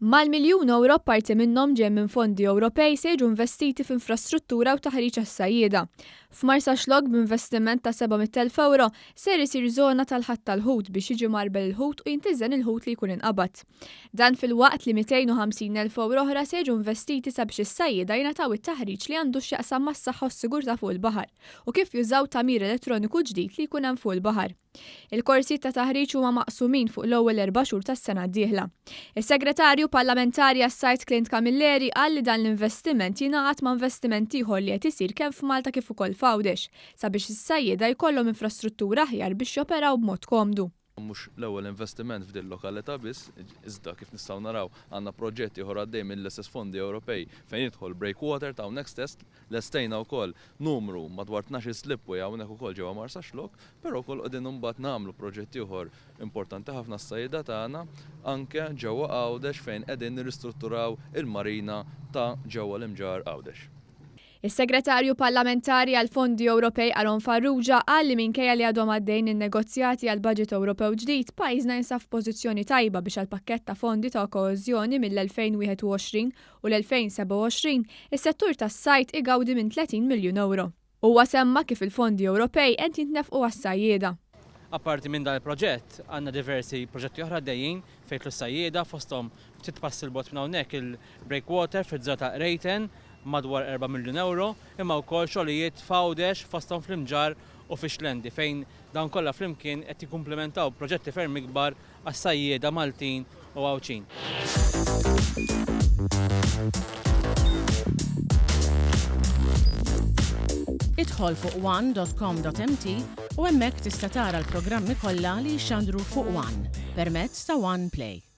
Mal-miljun ewro parti minnhom ġej minn fondi Ewropej se jiġu investiti f'infrastruttura u taħriġ għas-sajjieda. F'Marsaxlokk b'investiment ta' 700,000 ewro ser isir żona tal-ħatt tal-ħut biex jiġi mgħarbel il-ħut u jintiżen il-ħut li jkun inqabad. Dan filwaqt li 250,000 ewro oħra se jiġu investiti sabiex is-sajjieda jingħataw it-taħriġ li għandu x'jaqsam mas-saħħa u s-sigurtà fuq il-baħar u kif jużaw tagħmir elettroniku ġdid li jkun hemm fuq il-baħar. Il-korsijiet ta' taħriġ huma maqsumin fuq l-ewwel erba' xhur tas-sena d-dieħla. Is-Segretarju Parlamentari għas-Sajd Clint Camilleri qal li dan l-investiment jingħaqad ma' investiment ieħor li qed isir kemm f'Malta kif ukoll f'Għawdex sabiex is-sajjieda jkollhom infrastruttura aħjar biex joperaw b'mod komdu. Mhux l-ewwel investiment f'din il-lokalità biss, iżda kif nistgħu naraw għandna proġett ieħor għaddej mill-istess fondi Ewropej fejn jidħol breakwater ta' hawnhekk stess. Lestejna wkoll numru madwar 12-il slipway hawnhekk ukoll ġewwa Marsaxlokk, però wkoll qegħdin imbagħad nagħmlu proġett ieħor importanti ħafna għas-sajjieda tagħna anke ġewwa Għawdex fejn qegħdin nirristrutturaw il-marina ta' ġewwa l-Imġarr Għawdex. Is-Segretarju Parlamentari għall-Fondi Ewropej Aaron Farrugia qal li minkejja li għadhom għaddejjin in-negozjati għal baġit Ewropew ġdid, pajjiżna jinsab f'pożizzjoni tajba biex għall-pakkett ta' fondi ta' koeżjoni mill-2021 u l-2027, is-settur tas-sajd igawdi minn 30 miljun ewro. Huwa semma kif il-fondi Ewropej qed jintnefqu għas-sajjieda. Apparti minn dan il-proġett, għandna diversi proġetti oħra għaddejjin fejn jidħlu s-sajjieda, fosthom ftit passi 'l bogħod minn hawnhekk il-breakwater fiż-żona ta' Qrejten madwar erba' miljun ewro, imma wkoll xogħlijiet f'Għawdex fosthom fl-Imġarr u fix-Xlendi fejn dawn kollha flimkien qed jikkumplimentaw proġetti ferm ikbar għas-sajjieda Maltin u Għawdxin. Idħol fuq one.com.mt u hemmhekk tista' tara l-programmi kollha li jixxandru fuq One permezz ta' One Play.